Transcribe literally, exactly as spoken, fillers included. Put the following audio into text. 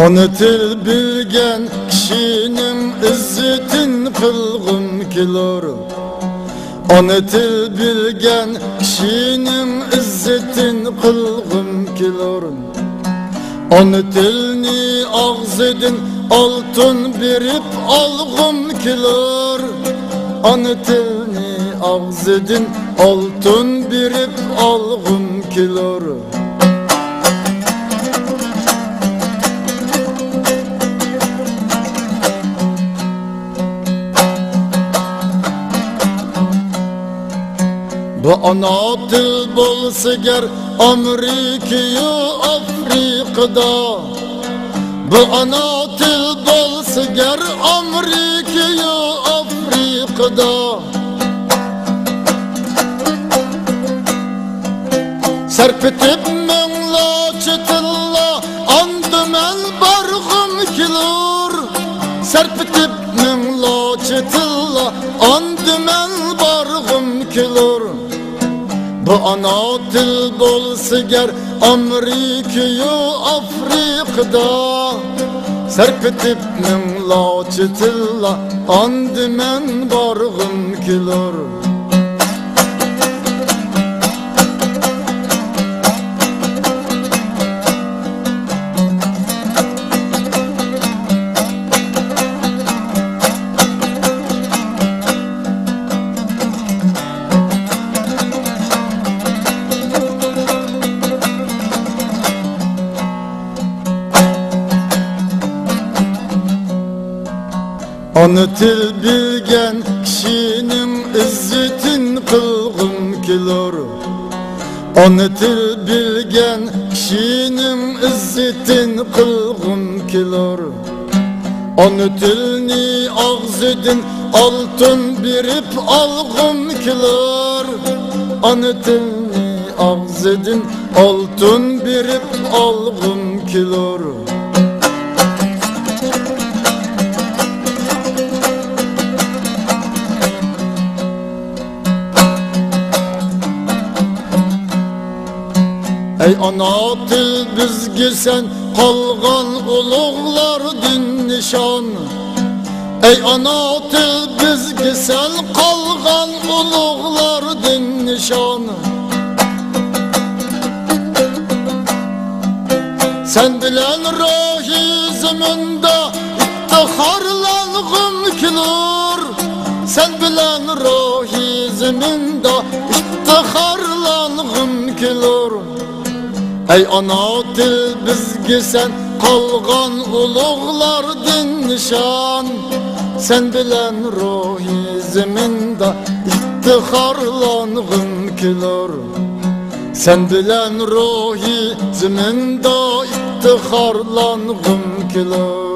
ئانا تىل بىلگەن كىشىنىڭ ئىززىتىن قىلغۇم كېلۇر. ئانا تىل بىلگەن كىشىنىڭ ئىززىتىن قىلغۇم كېلۇر. ئانا تىلنى ئاغزىدىن ئالتۇن بېرىپ ئالغۇم كېلۇر. ئانا تىلنى ئاغزىدىن ئالتۇن بېرىپ ئالغۇم كېلۇر. بۇ ئانا تىل بولسا گەر ئامېرىكىيۇ ئافرىقىدا، بۇ ئانا تىل بولسا گەر ئامېرىكىيۇ ئافرىقىدا، سەرپېتىپ مىڭلارچە تىللا، ئاندا مەن بارغۇم كېلۇر. سەرپېتىپ مىڭلارچە تىللا، ئاندا مەن بارغۇم كېلۇر. بۇ ئانا تىل بولسا گەر ئامېرىكىيۇ ئافرىقىدا، سەرپېتىپ مىڭلارچە تىللا، ئاندا مەن بارغۇم كېلۇر. ئانا تىل بىلگەن كىشىنىڭ ئىززىتىن قىلغۇم كېلۇر. ئانا تىل بىلگەن كىشىنىڭ ئىززىتىن قىلغۇم كېلۇر. ئانا تىلنى ئاغزىدىن ئالتۇن بېرىپ ئالغۇم كېلۇر. ئانا تىلنى ئاغزىدىن ئالتۇن بېرىپ ئالغۇم كېلۇر. ئەي ئانا تىل بىزگە سەن قالغان ئۇلۇغلاردىن نىشان. ئەي ئانا تىل بىزگە سەن قالغان ئۇلۇغلاردىن نىشان. سەن بىلەن روھىي زېمىندا ئىپتىخارلانغۇم كېلۇر. سەن بىلەن روھىي زېمىندا ئىپتىخارلانغۇم كېلۇر. ئەي ئانا تىل بىزگە سەن قالغان ئۇلۇغلاردىن نىشان. سەن بىلەن روھىي زېمىندا ئىپتىخارلانغۇم كېلۇر. سەن بىلەن روھىي زېمىندا ئىپتىخارلانغۇم كېلۇر.